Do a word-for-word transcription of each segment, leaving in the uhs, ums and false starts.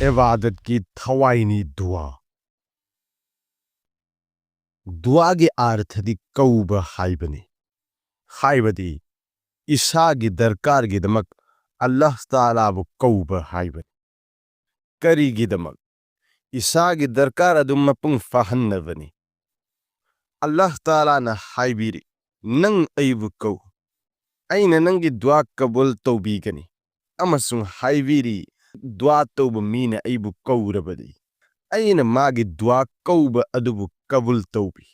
ꯏꯕꯥꯗꯠꯀꯤ ꯊꯋꯥꯏꯅꯤ ꯗꯨꯋꯥ꯫ ꯗꯨꯋꯥꯒꯤ ꯑꯥꯔꯊꯗꯤ ꯀꯧꯕ ꯍꯥꯏꯕꯅꯤ꯫ ꯍꯥꯏꯕꯗꯤ ꯏꯁꯥꯒꯤ ꯗꯔꯀꯥꯔꯒꯤꯗꯃꯛ ꯑꯜꯂꯥꯍ ꯇꯥꯂꯥꯕꯨ ꯀꯧꯕ ꯍꯥꯏꯕꯅꯤ꯫ ꯀꯔꯤꯒꯤꯗꯃꯛ? ꯏꯁꯥꯒꯤ ꯗꯔꯀꯥꯔ ꯑꯗꯨ ꯃꯄꯨꯡ ꯐꯥꯍꯟꯅꯕꯅꯤ꯫ ꯑꯜꯂꯥꯍ ꯇꯥꯂꯥꯅ ꯍꯥꯏꯕꯤꯔꯤ, "ꯅꯪ ꯑꯩꯕꯨ ꯀꯧ, ꯑꯩꯅ ꯅꯪꯒꯤ ꯗꯨꯋꯥ ꯀꯕꯨꯜ ꯇꯧꯕꯤꯒꯅꯤ"꯫ ꯑꯃꯁꯨꯡ ꯍꯥꯏꯕꯤꯔꯤ, "ꯗꯨꯋꯥ ꯇꯧꯕ ꯃꯤꯅ ꯑꯩꯕꯨ ꯀꯧꯔꯕꯗꯤ, ꯑꯩꯅ ꯃꯥꯒꯤ ꯗꯨꯋꯥ ꯀꯧꯕ ꯑꯗꯨꯕꯨ ꯀꯕꯨꯜ ꯇꯧꯕꯤ"꯫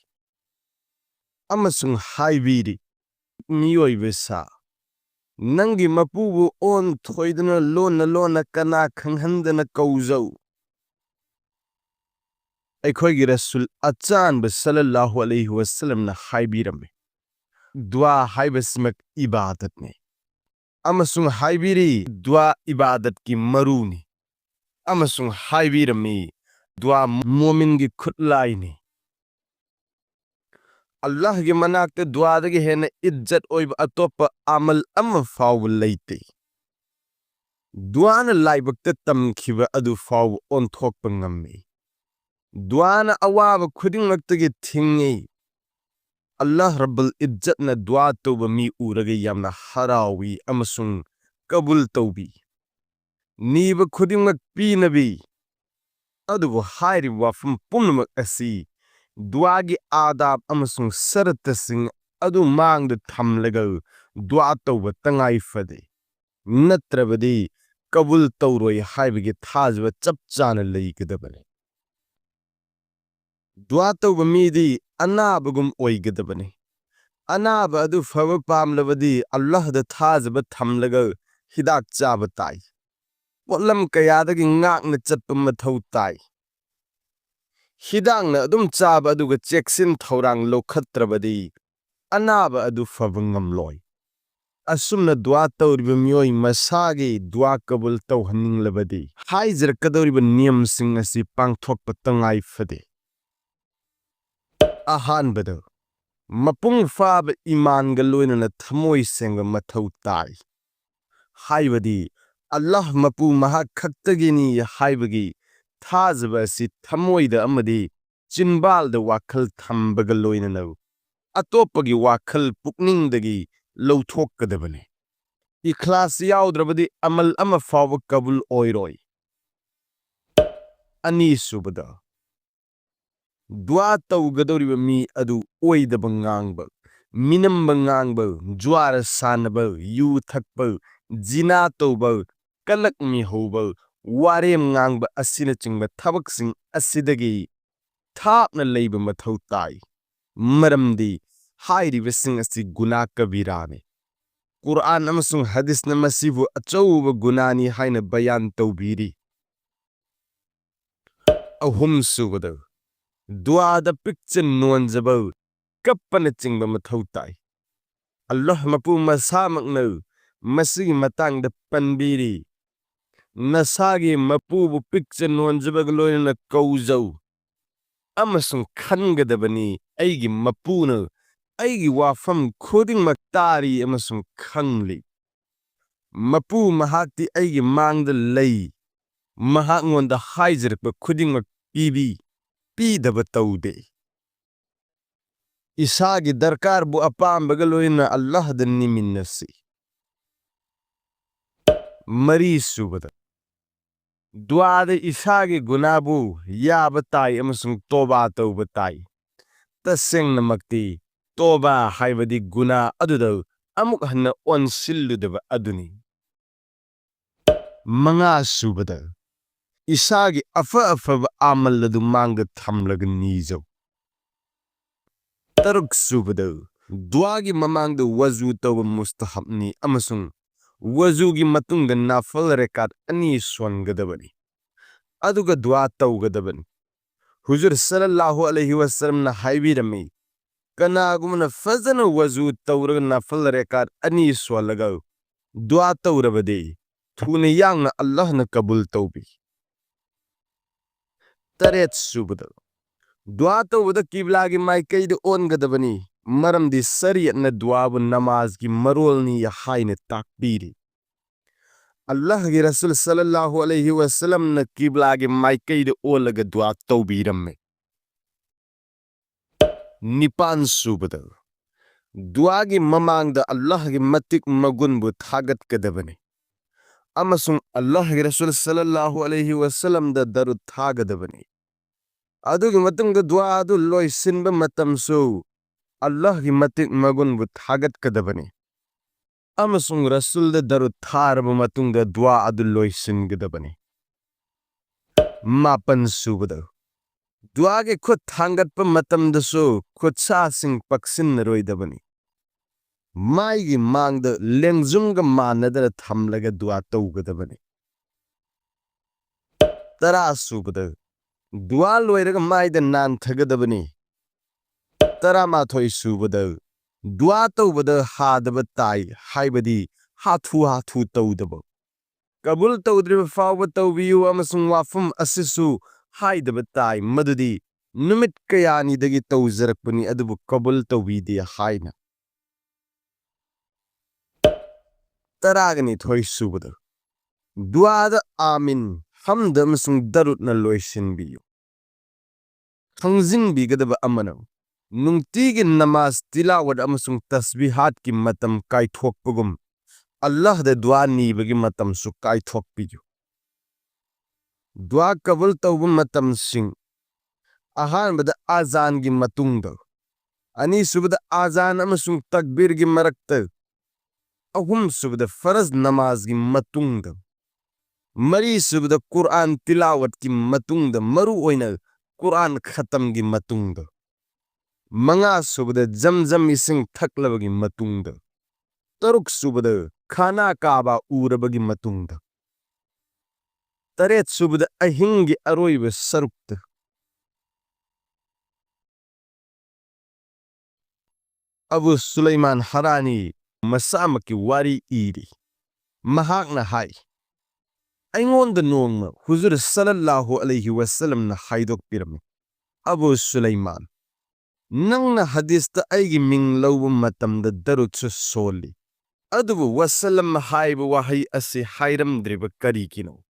ꯑꯃꯁꯨꯡ ꯍꯥꯏꯕꯤꯔꯤ, "ꯃꯤꯑꯣꯏꯕ ꯁꯥ, ꯅꯪꯒꯤ ꯃꯄꯨꯕꯨ ꯑꯣꯟ ꯊꯣꯏꯗꯅ ꯂꯣꯟꯅ ꯂꯣꯟꯅ ꯀꯅꯥ ꯈꯪꯍꯟꯗꯅ ꯀꯧꯖꯧ"꯫ ꯑꯩꯈꯣꯏꯒꯤ ꯔꯁꯨꯜ ꯑꯆꯥꯟꯕ ꯁꯜꯂꯜꯂꯥꯍꯨ ꯑꯂꯩꯍꯤ ꯋꯁꯜꯂꯝꯅ ꯍꯥꯏꯕꯤꯔꯝꯃꯤ, "ꯗꯨꯋꯥ ꯍꯥꯏꯕꯁꯤꯃꯛ ꯏꯕꯥꯗꯠꯅꯤ"꯫ ꯑꯃꯁꯨꯡ ꯍꯥꯏꯕꯤꯔꯤ, "ꯗꯨꯋꯥ ꯏꯕꯥꯗꯠꯀꯤ ꯃꯔꯨꯅꯤ"꯫ ꯑꯃꯁꯨꯡ ꯍꯥꯏꯕꯤꯔꯝꯃꯤ, "ꯗꯨꯋꯥ ꯃꯣꯃꯤꯟꯒꯤ ꯈꯨꯠꯂꯥꯏꯅꯤ"꯫ ꯑꯜꯂꯥꯍꯒꯤ ꯃꯅꯥꯛꯇ ꯗꯨꯋꯥꯗꯒꯤ ꯍꯦꯟꯅ ꯏꯖꯠ ꯑꯣꯏꯕ ꯑꯇꯣꯞꯄ ꯑꯃꯜ ꯑꯃ ꯐꯥꯎꯕ ꯂꯩꯇꯦ꯫ ꯗꯨꯋꯥꯅ ꯂꯥꯏꯕꯛꯇ ꯇꯝꯈꯤꯕ ꯑꯗꯨ ꯐꯥꯎꯕ ꯑꯣꯟꯊꯣꯛꯄ ꯉꯝꯃꯤ꯫ ꯗꯨꯋꯥꯅ ꯑꯋꯥꯕ ꯈꯨꯗꯤꯡꯃꯛꯇꯒꯤ ꯊꯤꯡꯏ꯫ ꯑꯜꯂꯥꯍ ꯔꯕꯨꯜ ꯏꯖꯠꯅ ꯗꯨꯋꯥ ꯇꯧꯕ ꯃꯤ ꯎꯔꯒ ꯌꯥꯝꯅ ꯍꯔꯥꯎꯏ ꯑꯃꯁꯨꯡ ꯀꯕꯨꯜ ꯇꯧꯕꯤ꯫ ꯅꯤꯕ ꯈꯨꯗꯤꯡꯃꯛ ꯄꯤꯅꯕꯤ꯫ ꯑꯗꯨꯕꯨ ꯍꯥꯏꯔꯤꯕ ꯋꯥꯐꯝ ꯄꯨꯝꯅꯃꯛ ꯑꯁꯤ ꯗꯨꯋꯥꯒꯤ ꯑꯥꯗꯥꯕ ꯑꯃꯁꯨꯡ ꯁꯔꯠꯇꯁꯤꯡ ꯑꯗꯨ ꯃꯥꯡꯗ ꯊꯝꯂꯒ ꯗꯨꯋꯥ ꯇꯧꯕ ꯇꯉꯥꯏ ꯐꯗꯦ꯫ ꯅꯠꯇ꯭ꯔꯕꯗꯤ ꯀꯕꯨꯜ ꯇꯧꯔꯣꯏ ꯍꯥꯏꯕꯒꯤ ꯊꯥꯖꯕ ꯆꯞ ꯆꯥꯅ ꯂꯩꯒꯗꯕꯅꯤ꯫ ꯗꯨꯋꯥ ꯇꯧꯕ ꯃꯤꯗꯤ ꯑꯅꯥꯕꯒꯨꯝ ꯑꯣꯏꯒꯗꯕꯅꯤ꯫ ꯑꯅꯥꯕ ꯑꯗꯨ ꯐꯕ ꯄꯥꯝꯂꯕꯗꯤ ꯑꯜꯂꯥꯍꯗ ꯊꯥꯖꯕ ꯊꯝꯂꯒ ꯍꯤꯗꯥꯛ ꯆꯥꯕ ꯇꯥꯏ꯫ ꯄꯣꯠꯂꯝ ꯀꯌꯥꯗꯒꯤ ꯉꯥꯛꯅ ꯆꯠꯄ ꯃꯊꯧ ꯇꯥꯏ꯫ ꯍꯤꯗꯥꯛꯅ ꯑꯗꯨꯝ ꯆꯥꯕ ꯑꯗꯨꯒ ꯆꯦꯛꯁꯤꯟ ꯊꯧꯔꯥꯡ ꯂꯧꯈꯠꯇ꯭ꯔꯕꯗꯤ ꯑꯅꯥꯕ ꯑꯗꯨ ꯐꯕ ꯉꯝꯂꯣꯏ꯫ ꯑꯁꯨꯝꯅ ꯗꯨꯋꯥ ꯇꯧꯔꯤꯕ ꯃꯤꯑꯣꯏ ꯃꯁꯥꯒꯤ ꯗꯨꯋꯥ ꯀꯕꯨꯜ ꯇꯧꯍꯟꯅꯤꯡꯂꯕꯗꯤ ꯍꯥꯏꯖꯔꯛꯀꯗꯧꯔꯤꯕ ꯅꯤꯌꯝꯁꯤꯡ ꯑꯁꯤ ꯄꯥꯡꯊꯣꯛꯄ ꯇꯉꯥꯏ ꯐꯗꯦ꯫ ꯑꯍꯥꯟꯕꯗ, ꯃꯄꯨꯡ ꯐꯥꯕ ꯏꯃꯥꯟꯒ ꯂꯣꯏꯅꯅ ꯊꯃꯣꯏ ꯁꯦꯡꯕ ꯃꯊꯧ ꯇꯥꯏ꯫ ꯍꯥꯏꯕꯗꯤ ꯑꯜꯂꯥꯍ ꯃꯄꯨ ꯃꯍꯥꯛ ꯈꯛꯇꯒꯤꯅꯤ ꯍꯥꯏꯕꯒꯤ ꯊꯥꯖꯕ ꯑꯁꯤ ꯊꯃꯣꯏꯗ ꯑꯃꯗꯤ ꯆꯤꯟꯕꯥꯜꯗ ꯋꯥꯈꯜ ꯊꯝꯕꯒ ꯂꯣꯏꯅꯅ ꯑꯇꯣꯞꯄꯒꯤ ꯋꯥꯈꯜ ꯄꯨꯛꯅꯤꯡꯗꯒꯤ ꯂꯧꯊꯣꯛꯀꯗꯕꯅꯤ꯫ ꯏꯈ꯭ꯂꯥꯁ ꯌꯥꯎꯗ꯭ꯔꯕꯗꯤ ꯑꯃꯜ ꯑꯃ ꯐꯥꯎꯕ ꯀꯕꯨꯜ ꯑꯣꯏꯔꯣꯏ꯫ ꯑꯅꯤꯁꯨꯕꯗ, ꯗꯨꯋꯥ ꯇꯧꯒꯗꯧꯔꯤꯕ ꯃꯤ ꯑꯗꯨ ꯑꯣꯏꯗꯕ ꯉꯥꯡꯕ, ꯃꯤꯅꯝꯕ ꯉꯥꯡꯕ, ꯖꯨꯋꯥꯔ ꯁꯥꯟꯅꯕ, ꯌꯨ ꯊꯛꯄ, ꯖꯤꯅꯥ ꯇꯧꯕ, ꯀꯂꯛ ꯃꯤꯍꯧꯕ, ꯋꯥꯔꯦꯝ ꯉꯥꯡꯕ ꯑꯁꯤꯅꯆꯤꯡꯕ ꯊꯕꯛꯁꯤꯡ ꯑꯁꯤꯗꯒꯤ ꯊꯥꯞꯅ ꯂꯩꯕ ꯃꯊꯧ ꯇꯥꯏ꯫ ꯃꯔꯝꯗꯤ ꯍꯥꯏꯔꯤꯕꯁꯤꯡ ꯑꯁꯤ ꯒꯨꯅꯥ ꯀꯕꯤꯔꯥꯅꯤ꯫ ꯀꯨꯔꯑꯥꯟ ꯑꯃꯁꯨꯡ ꯍꯗꯤꯁꯅ ꯃꯁꯤꯕꯨ ꯑꯆꯧꯕ ꯒꯨꯅꯥꯅꯤ ꯍꯥꯏꯅ ꯕꯌꯥꯟ ꯇꯧꯕꯤꯔꯤ꯫ ꯑꯍꯨꯝꯁꯨꯕꯗ, ꯗꯨꯋꯥꯗ ꯄꯤꯛꯆ ꯅꯣꯟꯖꯕ, ꯀꯞꯄꯅꯆꯤꯡꯕ ꯃꯊꯧ ꯇꯥꯏ꯫ ꯑꯜꯂꯥꯍ ꯃꯄꯨ ꯃꯁꯥꯃꯛꯅ ꯃꯁꯤꯒꯤ ꯃꯇꯥꯡꯗ ꯄꯟꯕꯤꯔꯤ, "ꯅꯁꯥꯒꯤ ꯃꯄꯨꯕꯨ ꯄꯤꯛꯆ ꯅꯣꯟꯖꯕꯒ ꯂꯣꯏꯅꯅ ꯀꯧꯖꯧ ꯑꯃꯁꯨꯡ ꯈꯟꯒꯗꯕꯅꯤ, ꯑꯩꯒꯤ ꯃꯄꯨꯅ ꯑꯩꯒꯤ ꯋꯥꯐꯝ ꯈꯨꯗꯤꯡꯃꯛ ꯇꯥꯔꯤ ꯑꯃꯁꯨꯡ ꯈꯪꯂꯤ꯫ ꯃꯄꯨ ꯃꯍꯥꯛꯇꯤ ꯑꯩꯒꯤ ꯃꯥꯡꯗ ꯂꯩ, ꯃꯍꯥꯛꯉꯣꯟꯗ ꯍꯥꯏꯖꯔꯛꯄ ꯈꯨꯗꯤꯡꯃꯛ ꯄꯤꯕꯤ, ꯄꯤꯗꯕ ꯇꯧꯗꯦ"꯫ ꯏꯁꯥꯒꯤ ꯗꯔꯀꯥꯔꯕꯨ ꯑꯄꯥꯝꯕꯒ ꯂꯣꯏꯅꯅ ꯑꯜꯂꯥꯍꯗ ꯅꯤꯃꯤꯟꯅꯁꯤ꯫ ꯃꯔꯤꯁꯨꯕꯗ, ꯗꯨꯋꯥꯗ ꯏꯁꯥꯒꯤ ꯒꯨꯅꯥꯕꯨ ꯌꯥꯕ ꯇꯥꯏ ꯑꯃꯁꯨꯡ ꯇꯣꯕꯥ ꯇꯧꯕ ꯇꯥꯏ꯫ ꯇꯁꯦꯡꯅꯃꯛꯇꯤ, ꯇꯣꯕꯥ ꯍꯥꯏꯕꯗꯤ ꯒꯨꯅꯥ ꯑꯗꯨꯗ ꯑꯃꯨꯛ ꯍꯟꯅ ꯑꯣꯟꯁꯤꯜꯂꯨꯗꯕ ꯑꯗꯨꯅꯤ꯫ ꯃꯉꯥꯁꯨꯕꯗ, ꯏꯁꯥꯒꯤ ꯑꯐ ꯑꯐꯕ ꯑꯃꯜ ꯑꯗꯨ ꯃꯥꯡꯗ ꯊꯝꯂꯒ ꯅꯤꯖꯧ꯫ ꯇꯔꯨꯛꯁꯨꯕꯗ, ꯗꯨꯋꯥꯒꯤ ꯃꯃꯥꯡꯗ ꯋꯖꯨ ꯇꯧꯕ ꯃꯨꯁꯇꯍꯕꯅꯤ ꯑꯃꯁꯨꯡ ꯋꯖꯨꯒꯤ ꯃꯇꯨꯡꯗ ꯅꯥꯐꯜ ꯔꯦꯀꯥꯠ ꯑꯅꯤ ꯁꯣꯟꯒꯗꯕꯅꯤ, ꯑꯗꯨꯒ ꯗꯨꯋꯥ ꯇꯧꯒꯗꯕꯅꯤ꯫ ꯍꯨꯖꯨꯔ ꯁꯜꯂꯜꯂꯥꯍꯨ ꯑꯂꯩꯍꯤ ꯋꯁꯜꯂꯝꯅ ꯍꯥꯏꯕꯤꯔꯝꯃꯤ, "ꯀꯅꯥꯒꯨꯝꯕꯅ ꯐꯖꯅ ꯋꯖꯨ ꯇꯧꯔꯒ ꯅꯥꯐꯜ ꯔꯦꯀꯥꯠ ꯑꯅꯤ ꯁꯣꯜꯂꯒ ꯗꯨꯋꯥ ꯇꯧꯔꯕꯗꯤ, ꯊꯨꯅ ꯌꯥꯡꯅ ꯑꯜꯂꯥꯍꯅ ꯀꯕꯨꯜ ꯇꯧꯕꯤ"꯫ ꯇꯔꯦꯠꯁꯨꯕꯗ, ꯗꯨꯋꯥ ꯇꯧꯕꯗ ꯀꯤꯕ꯭ꯂꯥꯒꯤ ꯃꯥꯏꯀꯩꯗ ꯑꯣꯟꯒꯗꯕꯅꯤ, ꯃꯔꯝꯗꯤ ꯁꯔꯤꯌꯠꯅ ꯗꯨꯋꯥꯕꯨ ꯅꯃꯥꯖꯒꯤ ꯃꯔꯣꯜꯅꯤ ꯍꯥꯏꯅ ꯇꯥꯛꯄꯤꯔꯤ꯫ ꯑꯜꯂꯥꯍꯒꯤ ꯔꯁꯨꯜ ꯁꯜꯂꯜꯂꯥꯍꯨ ꯑꯂꯩꯍꯤ ꯋꯁꯜꯂꯝꯅ ꯀꯤꯕ꯭ꯂꯥꯒꯤ ꯃꯥꯏꯀꯩꯗ ꯑꯣꯜꯂꯒ ꯗꯨꯋꯥ ꯇꯧꯕꯤꯔꯝꯃꯤ꯫ ꯅꯤꯄꯥꯟ ꯁꯨꯕꯗ, ꯗꯨꯋꯥꯒꯤ ꯃꯃꯥꯡꯗ ꯑꯜꯂꯥꯍꯒꯤ ꯃꯇꯤꯛ ꯃꯒꯨꯟꯕꯨ ꯊꯥꯒꯠꯀꯗꯕꯅꯤ ꯑꯃꯁꯨꯡ ꯑꯜꯂꯥꯍꯒꯤ ꯔꯁꯨꯜ ꯁꯜꯂꯜꯂꯥꯍꯨ ꯑꯂꯩꯍꯤ ꯋꯁꯜꯂꯝꯗ ꯗꯔꯨꯗ ꯊꯥꯒꯗꯕꯅꯤ꯫ ꯑꯗꯨꯒꯤ ꯃꯇꯨꯡꯗ ꯗꯨꯋꯥ ꯑꯗꯨ ꯂꯣꯏꯁꯤꯟꯕ ꯃꯇꯝꯁꯨ ꯑꯜꯂꯥꯍꯒꯤ ꯃꯇꯤꯛ ꯃꯒꯨꯟꯕꯨ ꯊꯥꯒꯠꯀꯗꯕꯅꯤ ꯑꯃꯁꯨꯡ ꯔꯁꯨꯜꯗ ꯗꯔꯨꯗ ꯊꯥꯔꯕ ꯃꯇꯨꯡꯗ ꯗꯨꯋꯥ ꯑꯗꯨ ꯂꯣꯏꯁꯤꯟꯒꯗꯕꯅꯤ꯫ ꯃꯥꯄꯟ ꯁꯨꯕꯗ, ꯗꯨꯋꯥꯒꯤ ꯈꯨꯠ ꯊꯥꯡꯒꯠꯄ ꯃꯇꯝꯗꯁꯨ ꯈꯨꯠꯁꯥꯁꯤꯡ ꯄꯛꯁꯤꯟꯅꯔꯣꯏꯗꯕꯅꯤ꯫ ꯃꯥꯏꯒꯤ ꯃꯥꯡꯗ ꯂꯦꯡꯖꯨꯝꯒ ꯃꯥꯟꯅꯗꯅ ꯊꯝꯂꯒ ꯗꯨꯋꯥ ꯇꯧꯒꯗꯕꯅꯤ꯫ ꯇꯔꯥ ꯁꯨꯕꯗ, ꯗꯨꯋꯥ ꯂꯣꯏꯔꯒ ꯃꯥꯏꯗ ꯅꯥꯟꯊꯒꯗꯕꯅꯤ꯫ ꯇꯔꯥꯃꯥꯊꯣꯏ ꯁꯨꯕꯗ, ꯗꯨꯋꯥ ꯇꯧꯕꯗ ꯍꯥꯗꯕ ꯇꯥꯏ, ꯍꯥꯏꯕꯗꯤ ꯍꯥꯊꯨ ꯍꯥꯊꯨ ꯇꯧꯗꯕ꯫ ꯀꯕꯨꯜ ꯇꯧꯗ꯭ꯔꯤꯕ ꯐꯥꯎꯕ ꯇꯧꯕꯤꯌꯨ ꯑꯃꯁꯨꯡ ꯋꯥꯐꯝ ꯑꯁꯤꯁꯨ ꯍꯥꯏꯗꯕ ꯇꯥꯏ, ꯃꯗꯨꯗꯤ ꯅꯨꯃꯤꯠ ꯀꯌꯥꯅꯤꯗꯒꯤ ꯇꯧꯖꯔꯛꯄꯅꯤ, ꯑꯗꯨꯕꯨ ꯀꯕꯨꯜ ꯇꯧꯕꯤꯗꯦ ꯍꯥꯏꯅ꯫ ꯇꯔꯥꯒ ꯅꯤꯊꯣꯏ ꯁꯨꯕꯗ, ꯗꯨꯋꯥꯗ ꯑꯥꯃꯤꯟ, ꯍꯝꯗ ꯑꯃꯁꯨꯡ ꯗꯔꯨꯗꯅ ꯂꯣꯏꯁꯤꯟꯕꯤꯌꯨ꯫ ꯈꯪꯖꯤꯟꯕꯤꯒꯗꯕ ꯑꯃꯅ, ꯅꯨꯡꯇꯤꯒꯤ ꯅꯃꯥꯖ, ꯇꯤꯂꯥꯋꯠ ꯑꯃꯁꯨꯡ ꯇꯁꯕꯤꯍꯥꯠꯀꯤ ꯃꯇꯝ ꯀꯥꯏꯊꯣꯛꯄꯒꯨꯝ, ꯑꯜꯂꯥꯍꯗ ꯗꯨꯋꯥ ꯅꯤꯕꯒꯤ ꯃꯇꯝꯁꯨ ꯀꯥꯏꯊꯣꯛꯄꯤꯌꯨ꯫ ꯗꯨꯋꯥ ꯀꯕꯨꯜ ꯇꯧꯕ ꯃꯇꯝꯁꯤꯡ: ꯑꯍꯥꯟꯕꯗ ꯑꯖꯥꯟꯒꯤ ꯃꯇꯨꯡꯗ, ꯑꯅꯤꯁꯨꯕꯗ ꯑꯖꯥꯟ ꯑꯃꯁꯨꯡ ꯇꯛꯕꯤꯔꯒꯤ ꯃꯔꯛꯇ, ꯑꯍꯨꯝꯁꯨꯕꯗ ꯐꯔꯖ ꯅꯃꯥꯖꯒꯤ ꯃꯇꯨꯡꯗ, ꯃꯔꯤꯁꯨꯕꯗ ꯀꯨꯔꯑꯥꯟ ꯇꯤꯂꯥꯋꯠꯀꯤ ꯃꯇꯨꯡꯗ, ꯃꯔꯨꯑꯣꯏꯅ ꯀꯨꯔꯑꯥꯟ ꯈꯇꯝꯒꯤ ꯃꯇꯨꯡꯗ, ꯃꯉꯥꯁꯨꯕꯗ ꯖꯝꯖꯝ ꯏꯁꯤꯡ ꯊꯛꯂꯕꯒꯤ ꯃꯇꯨꯡꯗ, ꯇꯔꯨꯛꯁꯨꯕꯗ ꯈꯥꯅꯥ ꯀꯥꯕꯥ ꯎꯔꯕꯒꯤ ꯃꯇꯨꯡꯗ, ꯇꯔꯦꯠꯁꯨꯕꯗ ꯑꯍꯤꯡꯒꯤ ꯑꯔꯣꯏꯕ ꯁꯔꯨꯛꯇ꯫ ꯑꯕꯨ ꯁꯨꯂꯩꯃꯥꯟ ꯍꯔꯥꯅꯤ ꯃꯁꯥꯃꯛꯀꯤ ꯋꯥꯔꯤ ꯏꯔꯤ꯫ ꯃꯍꯥꯛꯅ ꯍꯥꯏ, ꯑꯩꯉꯣꯟꯗ ꯅꯣꯡꯃ ꯍꯨꯖꯨꯔ ꯁꯜꯂꯜꯂꯥꯍꯨ ꯑꯂꯩꯍꯤ ꯋꯁꯜꯂꯝꯅ ꯍꯥꯏꯗꯣꯛꯄꯤꯔꯝꯃꯤ, "ꯑꯕꯨ ꯁꯨꯂꯩꯃꯥꯟ, ꯅꯪꯅ ꯍꯗꯤꯁꯇ ꯑꯩꯒꯤ ꯃꯤꯡ ꯂꯧꯕ ꯃꯇꯝꯗ ꯗꯔꯨꯗꯁꯨ ꯁꯣꯜꯂꯤ, ꯑꯗꯨꯕꯨ ꯋꯁꯂꯝ ꯍꯥꯏꯕ ꯋꯥꯍꯩ ꯑꯁꯤ ꯍꯥꯏꯔꯝꯗ꯭ꯔꯤꯕ ꯀꯔꯤꯒꯤꯅꯣ?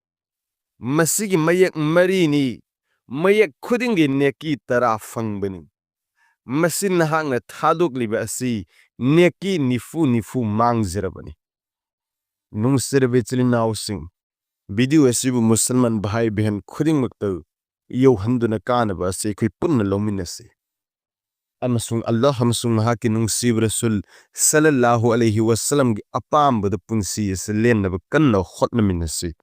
ꯃꯁꯤꯒꯤ ꯃꯌꯦꯛ ꯃꯔꯤꯅꯤ, ꯃꯌꯦꯛ ꯈꯨꯗꯤꯡꯒꯤ ꯅꯦꯀꯤ ꯇꯔꯥ ꯐꯪꯕꯅꯤ꯫ ꯃꯁꯤ ꯅꯍꯥꯛꯅ ꯊꯥꯗꯣꯛꯂꯤꯕ ꯑꯁꯤ ꯅꯦꯀꯤ ꯅꯤꯐꯨ ꯅꯤꯐꯨ ꯃꯥꯡꯖꯔꯕꯅꯤ꯫ ꯅꯨꯡꯁꯤꯔꯕ ꯏꯆꯤꯜ ꯏꯅꯥꯎꯁꯤꯡ, ꯚꯤꯗꯤꯑꯣ ꯑꯁꯤꯕꯨ ꯃꯨꯁꯜꯃꯥꯟ ꯚꯥꯏ ꯕꯍꯟ ꯈꯨꯗꯤꯡꯃꯛꯇ ꯌꯧꯍꯟꯗꯨꯅ ꯀꯥꯟꯅꯕ ꯑꯁꯤ ꯑꯩꯈꯣꯏ ꯄꯨꯟꯅ ꯂꯧꯃꯤꯟꯅꯁꯤ꯫ ꯑꯃꯁꯨꯡ ꯑꯜꯂꯥꯍ ꯑꯃꯁꯨꯡ ꯃꯍꯥꯛꯀꯤ ꯅꯨꯡꯁꯤꯕ ꯔꯁꯨꯜ ꯁꯜꯂꯜꯂꯥꯍꯨ ꯑꯂꯩꯍꯤ ꯋꯁꯜꯂꯝꯒꯤ ꯑꯄꯥꯝꯕꯗ ꯄꯨꯟꯁꯤ ꯑꯁꯤ ꯂꯦꯟꯅꯕ ꯀꯟꯅ ꯍꯣꯠꯅꯃꯤꯟꯅꯁꯤ꯫